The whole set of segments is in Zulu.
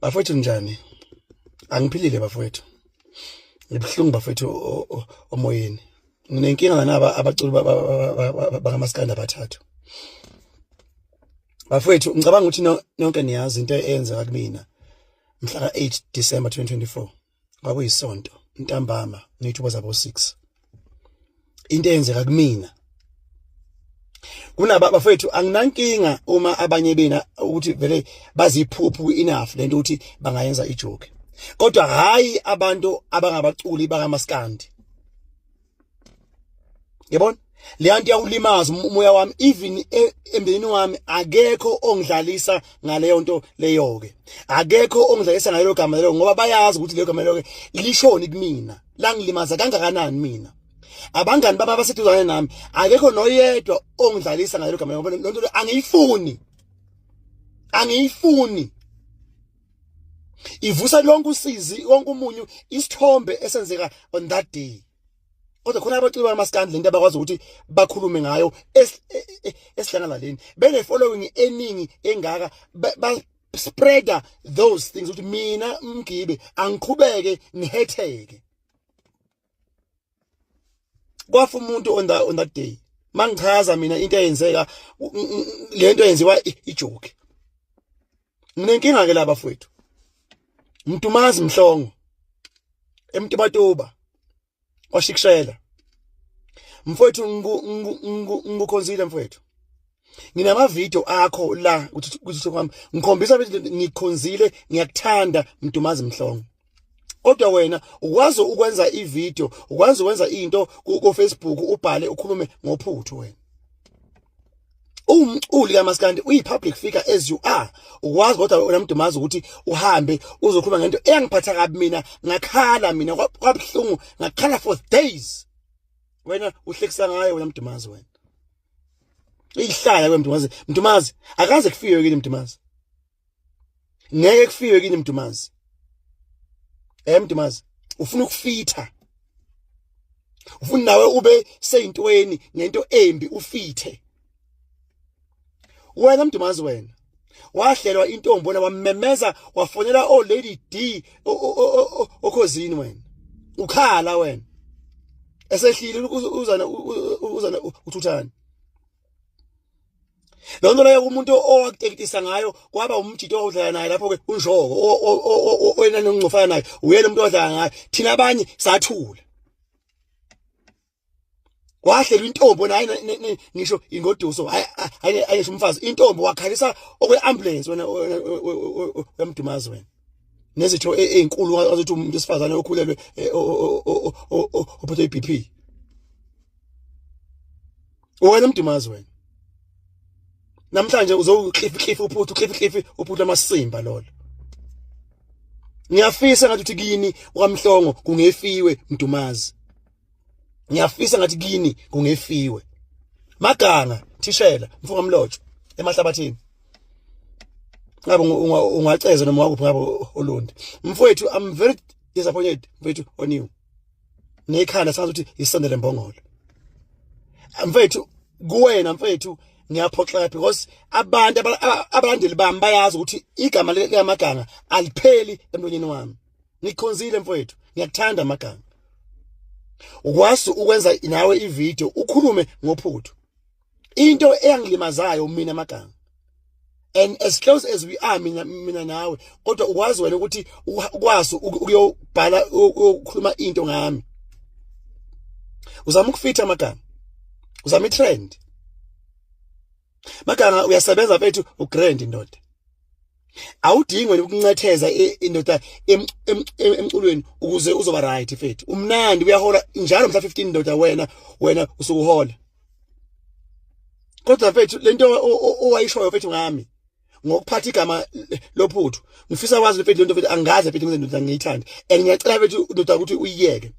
Bafowethu, njani? Angiphilile bafowethu. Ngibuhlungu bafowethu omoyeni. Nginenkinga naba abaculi bakamaskandi abathathu. Bafowethu, ngicabanga ukuthi nonke niyazi into eyenzeka kumina mhla ka-8 December 2024. Kwakuyisonto ntambama ngey'thuba zabo 6. Into eyenzeka kumina kunaba bafethu, anginankinga uma abanye bena ukuthi vele baziphuphu enough lento ukuthi bangayenza ijoke, kodwa hayi abantu abangabaculi bakamaskandi. Yabona le nto iyawulimaza umoya wami. Even emndenini wami akekho ongidlalisa ngaleyo nto leyo ke, akekho ongidlalisa ngaleyo gama lelo, ngoba bayazi ukuthi leyo gama lelo ke lishoni kumina, langilimaza kangakanani mina. Abangani baba abaseduzane nami, akekho noyedwa ongidlalisa ngalelo gama, ngoba lo nto angiyifuni, angiyifuni. Ivusa lonke usizi, wonke umunyu, isithombe esenzeka on that day. Kodwa khona abaculi bamaskandi lento abakwazi ukuthi bakhulume ngayo esidlangalaleni, bene following eningi engaka, ba spreada those things ukuthi mina mgibe angiqhubeke ngihetheke. Kwafa umuntu on that day. Mangichaza mina into eyenzeka, lento eyenziwa ijoke. Nginenkinga ke laba bafowethu. Mdumazi Mhlongo eMtubatuba kwashikishela, mfowethu, ngikukhonzile mfowethu. Nginama video akho la ukuthi kwami ngikhombisa ukuthi ngikhonzile, ngiyakuthanda Mdumazi Mhlongo, kodwa wena ukwazi ukwenza ivideo, ukwazi ukwenza into ku Facebook, ubhale ukhulume ngophuthu. Wena uwumculi kaMaskandi, uyi-public figure as you are, ukwazi kodwa wena Mdumazi ukuthi uhambe uzokhuluma ngento eyangiphatha kabi mina, ngakhala mina kwabuhlungu, ngakhala for days. Wena uhlekisa ngayo wena Mdumazi, wena ihlaya wena Mdumazi. Mdumazi, akaze kufiwe kini Mdumazi, ngeke kufiwe kini Mdumazi. Mdumazi, ufuna ukufitha, ufuna nawe ube seyintweni ngento embi, ufithe wena Mdumazi. Wena wahlelwa intombi, wena wamemeza, wafonela o Lady D okhozini, wena ukhala wena esehlile uzana uzana uthuthani. Lo nto leyo umuntu owakuteketisa ngayo kwaba umjito owawudlala naye lapho ke, unjoko wena nongcofana naye, uyena umuntu owadlala ngayo. Thina abanye sathula. Wahlelwa intombi wena, hayi ngisho ingoduso, hayi hayi ngisho umfazi, intombi, wakhalisa okwe-ambulance wena uyamdumazi wena nezitho ey'nkulu, azothi umuntu wesifazane okhulelwe, ophethwe i-BP. Wena Mdumazi, wena namhlanje uzowuklifi klifi uphuthu, klifi klifi uphuthu amasimba lolo. Ngiyafisa ngathi uthi kini kwaMhlongo kungefiwe Mdumazi, ngiyafisa ngathi kini kungefiwe. Maganga, thishela mfunga mlotshwa emahlabathini, ngabe ungaceza noma wakuphi, ngabe olundi mfowethu. I'm very disappointed mfowethu on you. Nekhanda sazi ukuthi isondele mbongolo mfethu kuwena mfethu. Ngiyaphoxeka because abantu abalandeli bami bayazi ukuthi igama likaMaganga alipheli emlonyeni wami. Ngikhonzile mfowethu, ngiyakuthanda Maganga. Ukwazi ukwenza nawe ivideo ukhulume ngophuthu, into eyangilimazayo mina Maganga, and as close as we are mina nawe, kodwa ukwazi wena ukuthi ukwazi ukuyobhala ukukhuluma into ngami, uzama ukufitha amagama, uzama itrend. Maganga, uyasebenza mfethu, ugrand indoda, awudingi wena ukuncetheza indoda emculweni ukuze uzoba right mfethu. Umnandi, uyahola njalo mhla 15 indoda, wena usukuhola. Kodwa mfethu, lento owayishoyo mfethu ngami ngokuphatha igama lophuthu, ngifisa kwazi mfethu, lento mfethu angaze mfethu ngize ndoda ngiyithande, and ngiyacela mfethu ndoda ukuthi uyiyeke.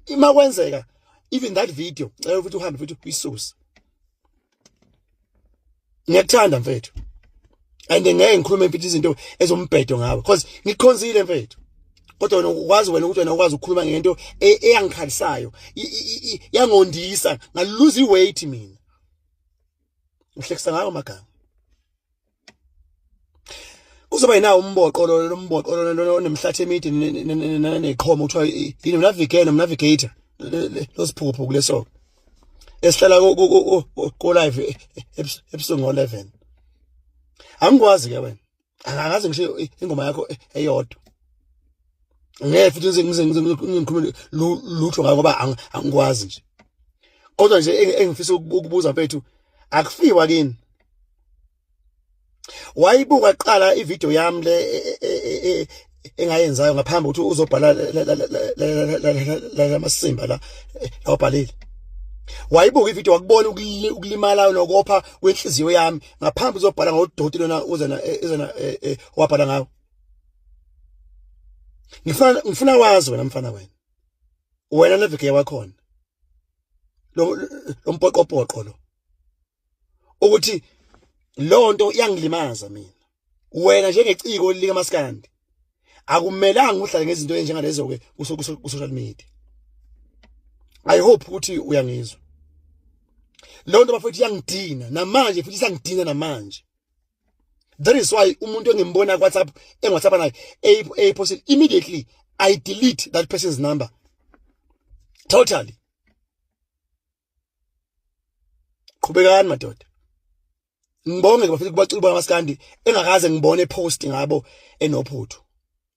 Ima kwenzeka even that video, ngicela ukuthi uhambe mfethu uyisuse. Ngiyakuthanda mfethu and ngeke ngikhulume mfethu izinto ezombhedo ngawe because ngikhonzile mfethu, kodwa wena ukwazi wena ukuthi wena ukwazi ukukhuluma ngento eyangikhalisayo, yangondisa, ngaluza iweight mina. Uhlekisa ngayo magama. Kuzoba yinawo umboqo lo lomboqo lo onemhlathi emide neqhomo kuthiwa yini, navigator, navigator losiphukuphuku leso esihlala ko live ebusuku ngo-11. Angikwazi ke wena, angaze ngisho ingoma yakho eyodwa, ngeke futhi ngize ngikhulume lutho ngayo ngoba angikwazi nje. Kodwa nje engifisa ukubuza mfethu, akufiwa kini? Wayibuka qala ivideo yami le engayenzayo ngaphambi ukuthi uzobhala lamasimba la awabhalile? Wayibuka ivideo, wakubona ukulimala nokopha kwenhliziyo yami ngaphambi uzobhala ngodoti lona uzena ezena wabhala ngawo? Ngifuna wazi wena mfana, wena nevike wakhona lo lompoqopoqo lo, ukuthi lonto iyangilimaza mina. Wena njengeciko lika maskandi akumelanga uhlale ngezinto enjengalezo ke ku social media. I hope ukuthi uyangizwa. Lonto bafethu iyangidina namanje, futhi isangidina namanje. That is why umuntu engimbona ku WhatsApp, engiWhatsApp naye, a post, immediately I delete that person's number totally. Qhubekani madoda. Ngibonge bafethu kubaculi bamaskandi engakaze ngibone post ngabo enophuthu.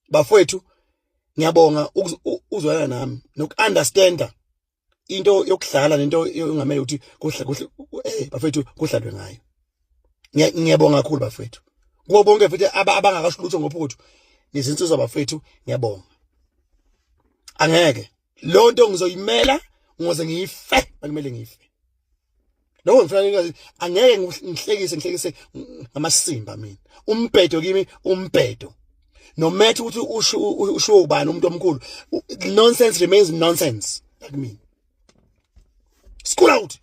Bafowethu, ngiyabonga uzwela nami noku-understanda into yokudlala nento yongamele ukuthi kuhle kuhle, bafethu, kudlalwe ngayo. Ngiyabonga kakhulu bafethu, kubo bonke futhi abangakasho lutho ngophuthu. Nizinsizwa bafethu, ngiyabonga. Angeke lo nto ngizoyimela ngoze ngife, akumele ngife. Lokho ngifuna, angeke ngihlekise ngamasimba mina. Umbhedo kimi umbhedo, no matter ukuthi usho ubani umuntu omkhulu, nonsense remains nonsense kumina. School out.